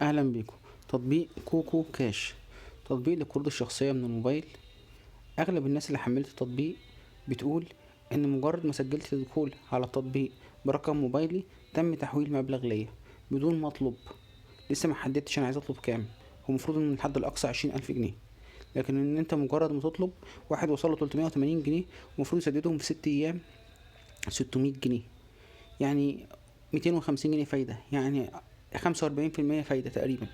اهلا بيكم. تطبيق كوكو كاش، تطبيق للقروض الشخصية من الموبايل. اغلب الناس اللي حملت التطبيق بتقول ان مجرد ما سجلت الدخول على التطبيق برقم موبايلي تم تحويل مبلغ ليا بدون ما اطلب. لسه ما حددتش انا عايز اطلب كام. هو المفروض ان الحد الاقصى 20,000 جنيه، لكن ان انت مجرد ما تطلب واحد وصله 380 جنيه المفروض يسددهم في 6 ايام 600 جنيه، يعني 250 جنيه فايدة، يعني 45% فايدة تقريبا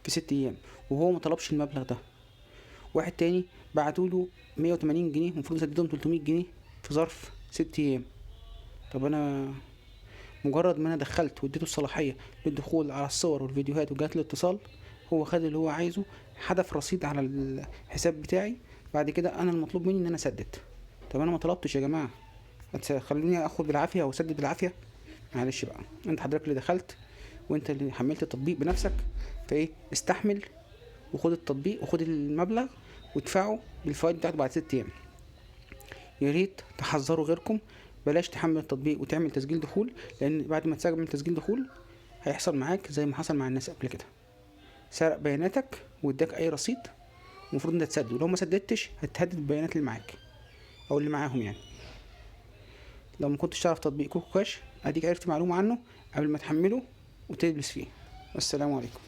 في 6 ايام، وهو ما طلبش المبلغ ده. واحد تاني بعتوله 180 جنيه المفروض يسددهم 300 جنيه في ظرف 6 ايام. طب انا مجرد ما انا دخلت واديته الصلاحية للدخول على الصور والفيديوهات وجهات الاتصال، هو خد اللي هو عايزه، حدف رصيد على الحساب بتاعي. بعد كده انا المطلوب مني ان انا اسدد. طب انا ما طلبتش يا جماعة، هتخلوني اخد بالعافية او اسدد بالعافية؟ معلش بقى، انت حضرتك اللي دخلت وانت اللي حملت التطبيق بنفسك، فايه استحمل وخد التطبيق وخد المبلغ وادفعه بالفوائد بتاعته بعد 6 ايام. يا ريت تحذروا غيركم، بلاش تحمل التطبيق وتعمل تسجيل دخول، لان بعد ما تسجل تسجيل دخول هيحصل معاك زي ما حصل مع الناس قبل كده، سرق بياناتك واداك اي رصيد المفروض انت تسدد، ولو ما سددتش هتهدد البيانات اللي معاك او اللي معاهم. لو ما كنتش تعرف تطبيق كوكو كاش اديك عرفت معلومة عنه قبل ما تحمله وتدبس فيه. والسلام عليكم.